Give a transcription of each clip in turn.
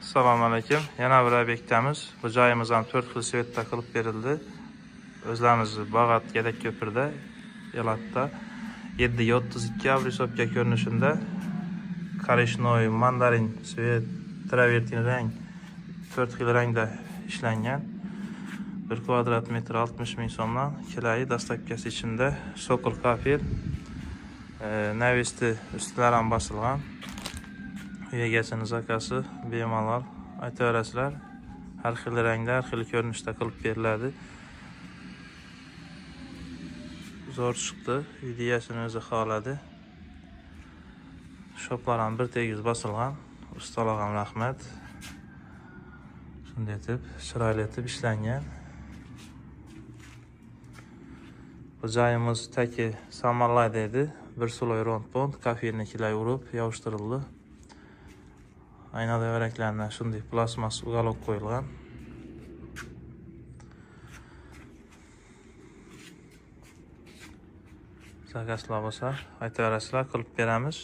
Assalomu alaykum. Yana bir obyektamiz. Bu joyimiz ham 4 xil svetda qilib berildi. O'zlarimiz Bag'at Gadak ko'pirda, Elatda 7:32 обрисовка ko'rinishida korishnoy, mandarin svet, travertin rang 4 xil rangda ishlangan. 1 kvadrat metr 60 ming so'mdan kilayi dastavkasi ichida sokol kafel, navesti ustlari ham bosilgan. Egasini zakasi bemalol aytaverasizlar. Har xil rangda, har xil ko'rinishda qilib beriladi. Zo'r chiqdi. Ideyasini o'zi xohladi. Shoplar ham bir tegiz bosilgan. Ustalarga ham rahmat. Shunday etib, chiroyli etib ishlangan. Bu joyimiz taki Samarlayda edi. Bir suloy rondbond kafelni kilay urib yopishtirildi. Ayna tevaraklarına shunday plastmas ugalok qo'yilgan. Zakazlar bo'lsa aytaverasizlar, qilib beramiz.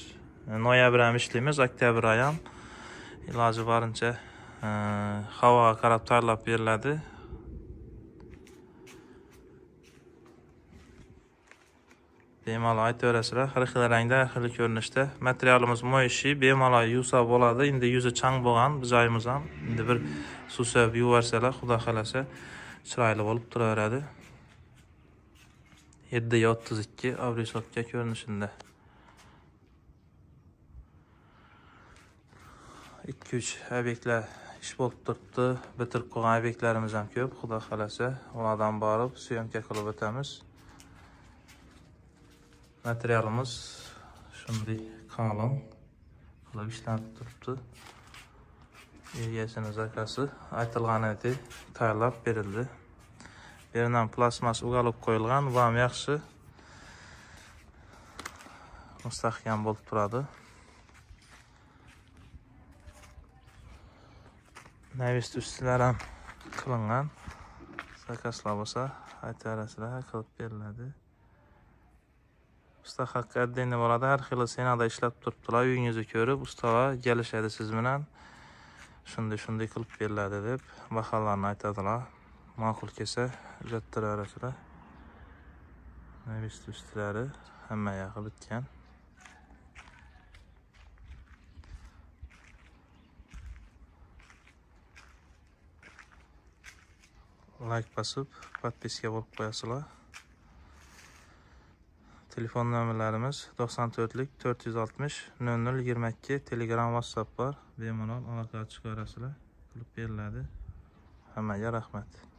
Noyabr ham ishlaymiz, oktyabr oyi ham iloji boricha havoga qarab tayyorlab beriladi. Bemalol aytaverasizlar, har xil rangda, har xil ko'rinishda. Materialimiz moyishi, bemalol yuvsa bo'ladi. Endi yuzi chang bo'lgan bu joyimiz ham endi bir suv sepib yuvarsalar, xudo xolasa chiroyli bo'lib turaveradi. 7:32 обрисовка ko'rinishida. 2-3 obyektlar ish bo'lib turibdi. Bitirib qo'ygan obyektlarimiz ham ko'p, xudo xolasa ulardan borib syomka qilib o'tamiz. Materialimiz shunday qalin qilib ishlanib turibdi. Egasini zakasi aytilgan edi, tayyorlab berildi. Bu yerdan plastmas ugalib qo'yilgan, bu ham yaxshi mustahkam bo'lib turadi. Navest ustlari ham qilingan. Zakaslar bo'lsa aytaverasizlar, qilib beriladi. Usta haqqi отдельно bo'ladi. Har xil senada ishlab turibdilar. Uyingizni ko'rib, ustalar kelishadi siz bilan. Shunday shunday qilib beriladi deb baholarni aytadilar. Ma'qul kelsa uzattiraverasizlar. Navest ustlari hamma yog'i bitgan. Like bosib, podpiska bo'lib qo'yasizlar. Telefon nomerlarimiz 94 460 00 22, Telegram, WhatsApp bor. Bemalol aloqaga chiqaverasizlar, qilib beriladi. Hammaga rahmat.